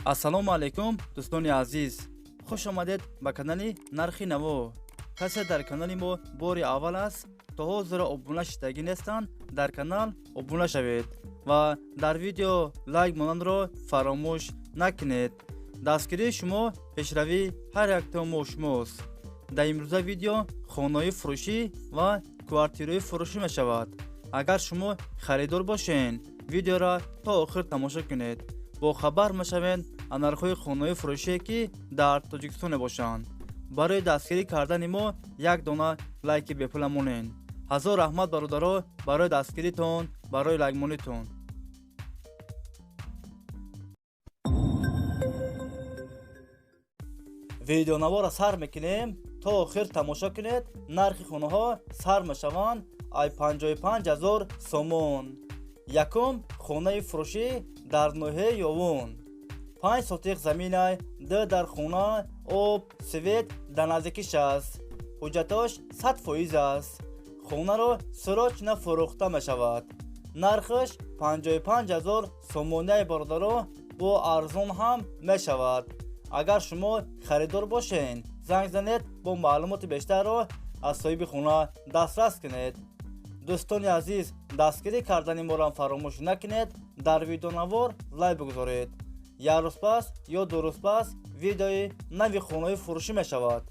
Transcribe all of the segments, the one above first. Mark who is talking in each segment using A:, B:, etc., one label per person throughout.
A: Ассалому алайкум, дӯстони азиз, хуш омадед ба канали Нархи Наво. Касе дар канали мо бори аввал аст, то ҳозира обуна шидагӣ нестанд, дар канал обуна шавед ва дар видео лайк монанро фаромӯш накунед. Дастгирии шумо пешравии ҳар якто мо шумост. Дар имрӯза видео хонаҳои фурӯшӣ ва квартираҳои фурӯшӣ мешавад. Агар шумо харидор бошед, видеоро то охир тамошо кунед, бохабар мешавед аз нархҳои хонаҳои фурӯшие, ки дар Тоҷикистон мебошанд. Барои дастгирӣ кардани мо як дона лайки бепула монед. Ҳазор раҳмат, бародаро, барои дастгиритон, барои лайкмонитон. Видеонаворо сар мекунем, то охир тамошо кунед. Нархи хонаҳо сар мешаванд ай 55 ҳазор сомон. Якум хонаи фурӯшӣ дар ноҳияи Ёвун, 5 сотиқ заминай, д дар хона, об, свет дар наздикиш аст. Ҳуҷҷатош 100% аст. Хонаро срочно фурӯхта мешавад. Нархаш 55 ҳазор сомонияи, бародаро, бо арзон ҳам мешавад. Агар шумо харидор бошед, занг занед, бо маълумоти бештарро аз соҳиби хона дастрас кунед. Дӯстони азиз, дастгирӣ кардани моро фаромӯш накунед, дар видеонавор лайк бигузоред. Як рӯз пас ё 2 рӯз пас видеои нави хонаҳои фурӯшӣ мешавад.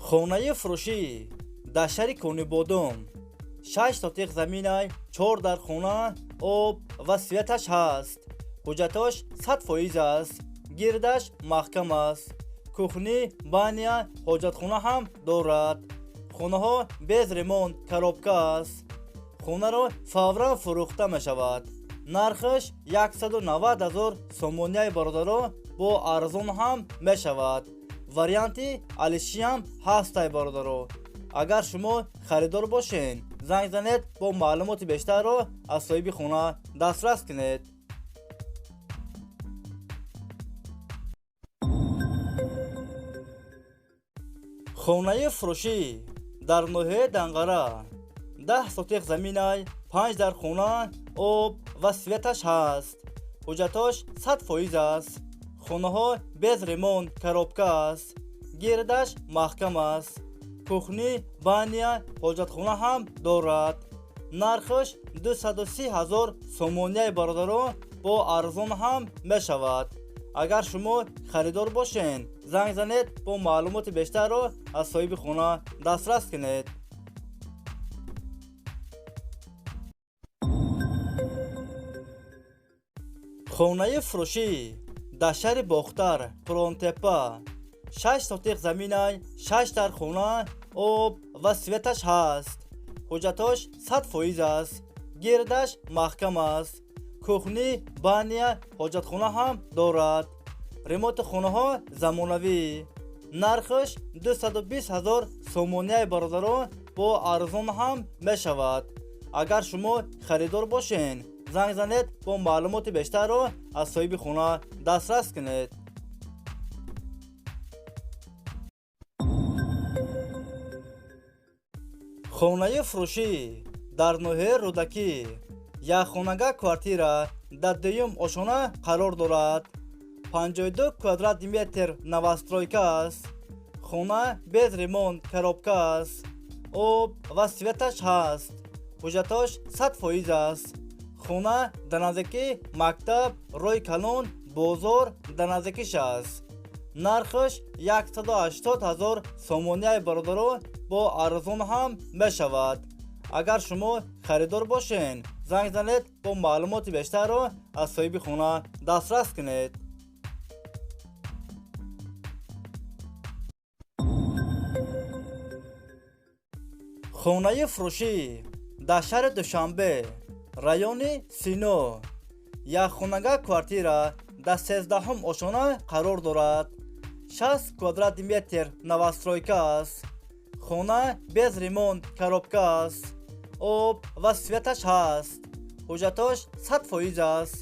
A: Хонаи фурӯшӣ дар шаҳри Конибодом, 6 сотиқ заминай, 4 дар хона, об ва светаш ҳаст. Ҳуҷҷатош 100% аст. Гирдаш маҳкам аст. Кухни, баня, ҳоҷатхона ҳам дорад. Хонаҳо без ремонт, коробка аст. Хонаро фавран фурӯхта мешавад. Нархаш 190 ҳазор сомонияи, бародаро, бо арзон ҳам мешавад. Варианти алишиам ҳастай, бародаро. Агар шумо харидор бошед, занг занед, бо маълумоти бештарро аз соҳиби хона дастрас кунед. Хонаи фурӯшӣ дар ноҳияи Данғара, 10 сотиқ заминай, 5 дар хона, об ва светаш ҳаст. Ҳуҷҷатош 100% аст. Хонаҳо без ремонт, коробка аст. Гирдаш маҳкам аст. Кухни, баня, ҳоҷатхона ҳам дорад. Нархаш 230 ҳазор сомонияи, бародаро, бо арзон ҳам мешавад. Агар шумо харидор бошед, занг занед, бо маълумоти бештарро аз соҳиби хона дастрас кунед. Хонаи фурӯшӣ дар шаҳри Бохтар, Қуръонтеппа, 6 сотиқ заминай, 6 дар хона, об ва светаш ҳаст. Ҳуҷҷатош 100% аст. Гирдаш маҳкам аст. Кухни, баня, ҳоҷатхона ҳам дорад. Ремонти хонаҳо замонавӣ. Нархаш 220 ҳазор сомонияи, бародаро, бо арзон ҳам мешавад. Агар шумо харидор бошед, занг занед, бо маълумоти бештарро аз соҳиби хона дастрас кунед. Хонаи фурӯшӣ дар ноҳияи Рӯдакӣ, якхонага квартира дар дуюм ошона қарор дорад. 52 квадратный метр, новостройка аст. Хона без ремонт, коробка аст. Об ва светаш ҳаст. Ҳуҷҷатош 100% аст. Хона дар наздикии мактаб, роҳи калон, бозор дар наздикиш аст. Нархаш 180 ҳазор сомонияи, бародаро, бо арзон ҳам мешавад. Агар шумо харидор бошед, занг занед, бо маълумоти бештарро аз соҳиби хона дастрас кунед. Хонаи фурӯшӣ дар шаҳри Душанбе, райони Сино, якхонага квартира дар 13-ҳум ошона қарор дорад. 60 квадратный метр, новостройка аст. Хона без ремонт, коробка аст. Об ва светаш ҳаст. Ҳуҷҷатош 100% аст.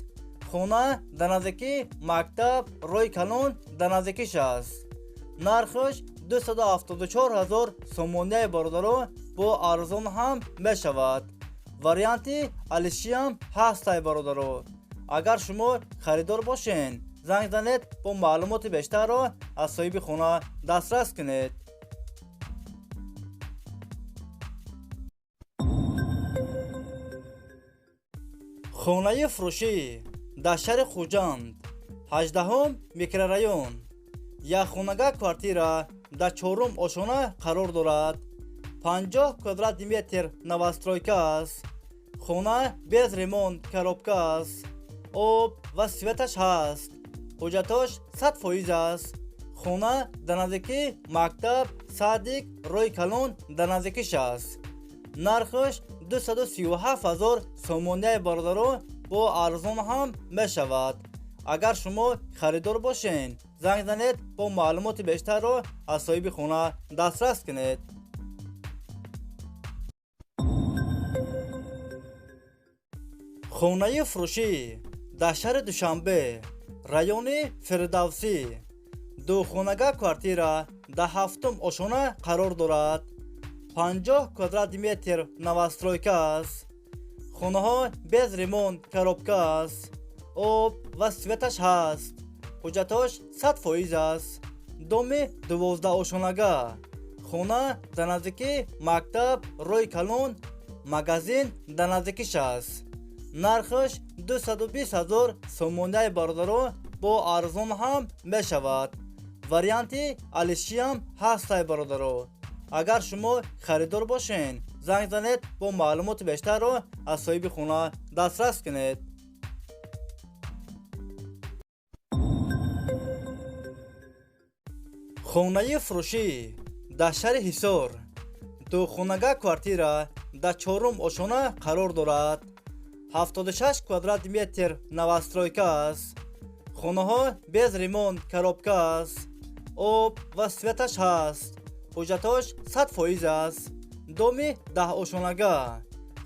A: Хона дар наздикии мактаб, роҳи калон дар наздикиш аст. Нархаш 274 ҳазор сомонияи, бародаро, Бо арзон ҳам мешавад. Варианти алишиам ҳастай, бародаро. Агар шумо харидор бошен, занг занед, бо маълумоти бештарро аз соҳиби хона дастрас кунед. Хонаи фурӯшӣ дар шаҳри Хуҷанд, 18 микрорайон, якхонага квартира дар чорум ошона қарор дорад. 50 квадратный метр новостройка аст. Хона без ремонт, коробка аст. Об ва светаш ҳаст. Ҳуҷҷатош 100% аст. Хона дар наздикии мактаб, садик, роҳи калон дар наздикиш аст. Нархаш 237 ҳазор сомонияи, бародаро, бо арзон ҳам мешавад. Агар шумо харидор бошен, занг занед, бо маълумоти бештарро аз соҳиби хона дастрас кунед. Хонаи фурӯшӣ дар шаҳри Душанбе, райони Фирдавсӣ, духонага квартира дар ҳафтум ошона қарор дорад. 50 квадратный метр новостройка аст. Хонаҳо без ремонт, коробка аст. Об ва светаш ҳаст. Ҳуҷҷатош 100% аст. Доми 12-ошонага. Хона дар наздикии мактаб, роҳи калон, магазин дар наздикиш аст. Нархаш 220 ҳазор сомонияи, бародаро, бо арзон ҳам мешавад. Варианти алишиам ҳастай, бародаро. Агар шумо харидор бошен, занг занед, бо маълумоти бештарро аз соҳиби хона дастрас кунед. Хонаи фурӯшӣ дар шаҳри Ҳисор, духонага квартира дар чорум ошона қарор дорад. 76 квадратный метр новостройка аст. Хонаҳо без ремонт, коробка аст. Об ва светаш ҳаст. Ҳуҷҷатош 100% аст. Доми 10-ошонага.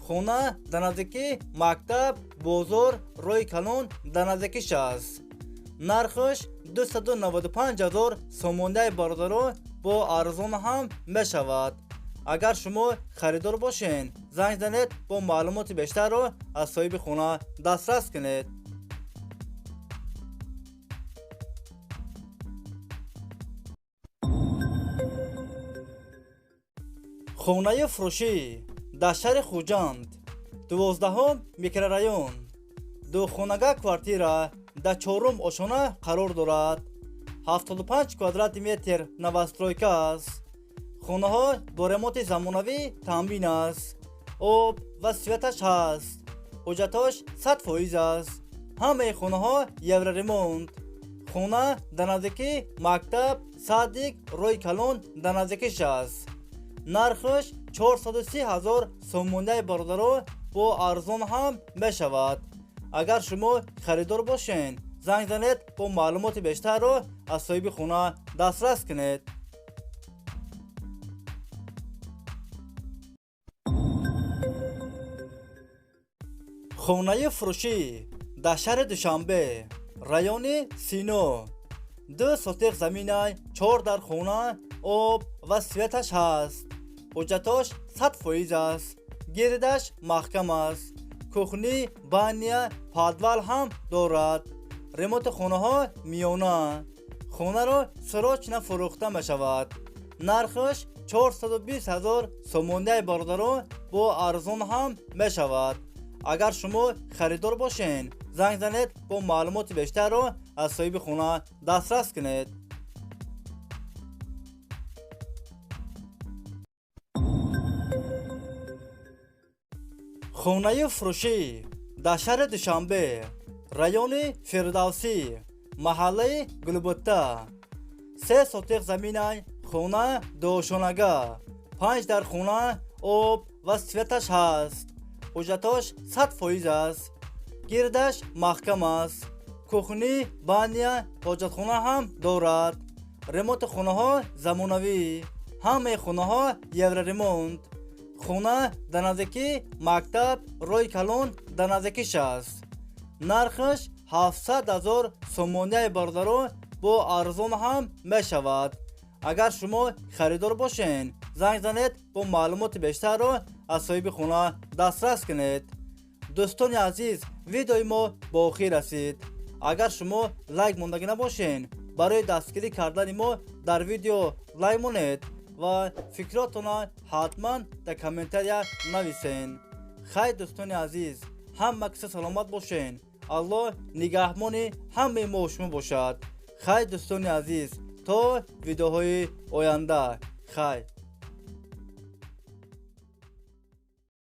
A: Хона дар наздикии мактаб, бозор, роҳи калон дар наздикиш аст. Нархаш 295 ҳазор сомонияи, бародаро, бо арзон ҳам мешавад. Агар шумо харидор бошен, занг занед, бо маълумоти бештарро аз соҳиби хона дастрас кунед. Хонаи фурӯшӣ дар шаҳри Хуҷанд, 12 микрорайон, духонага квартира дар чорум ошона қарор дорад. 75 квадратный метр новостройка аст. Хонаҳо бо ремонти замонавӣ таъмин аст. Об ва светаш ҳаст. Ҳуҷҷатош 100% аст. Ҳамаи хонаҳо евроремонт. Хона дар наздикии мактаб, садик, роҳи калон дар наздикиш аст. Нархаш 430 ҳазор сомонияи, бародаро, бо арзон ҳам мешавад. Агар шумо харидор бошен, занг занед, бо маълумоти бештарро аз соҳиби хона дастрас кунед. Хонаи фурӯшӣ дар шаҳри Душанбе, райони Сино, 2 сотих заминай, чор дар хона, об ва светаш ҳаст. Ҳуҷҷатош 100% аст. Гирдаш маҳкам аст. Кухни, баня, подвал ҳам дорад. Ремонти хонаҳо миёна. Хонаро срочно фурӯхта мешавад. Нархаш 420 ҳазор сомонияи, бародаро, бо арзон ҳам мешавад. Агар шумо харидор бошен, занг занед, бо маълумоти бештарро аз соҳиби хона дастрас кунед. Хонаи фурӯшӣ дар шаҳри Душанбе, райони Фирдавсӣ, маҳаллаи Гулбутта, 3 сотих заминай, хона дуошонага, панҷ дар хона, об ва светаш ҳаст. Ҳуҷҷатош 100% аст. Гирдаш маҳкам аст. Кухни, баня, ҳоҷатхона ҳам дорад. Ремонти хонаҳо замонавӣ. Ҳамаи хонаҳо евроремонт. Хона дар наздикии мактаб, роҳи калон дар наздикиш аст. Нархаш 700 ҳазор сомонияи, бародаро, бо арзон ҳам мешавад. Агар шумо харидор бошен, Занг занед, бо маълумоти бештарро аз соҳиби хона дастрас кунед. Дӯстони азиз, видеои мо ба охир расид. Агар шумо лайк мондагӣ набошед, барои дастгирӣ кардани мо дар видео лайк монед ва фикротонро ҳатман дар комментария нависен. Хайр, дӯстони азиз, ҳама киса саломат бошен. Аллоҳ нигаҳбони ҳамаи мо шумо бошад. Хайр, дӯстони азиз, то видеоҳои оянда. Хайр.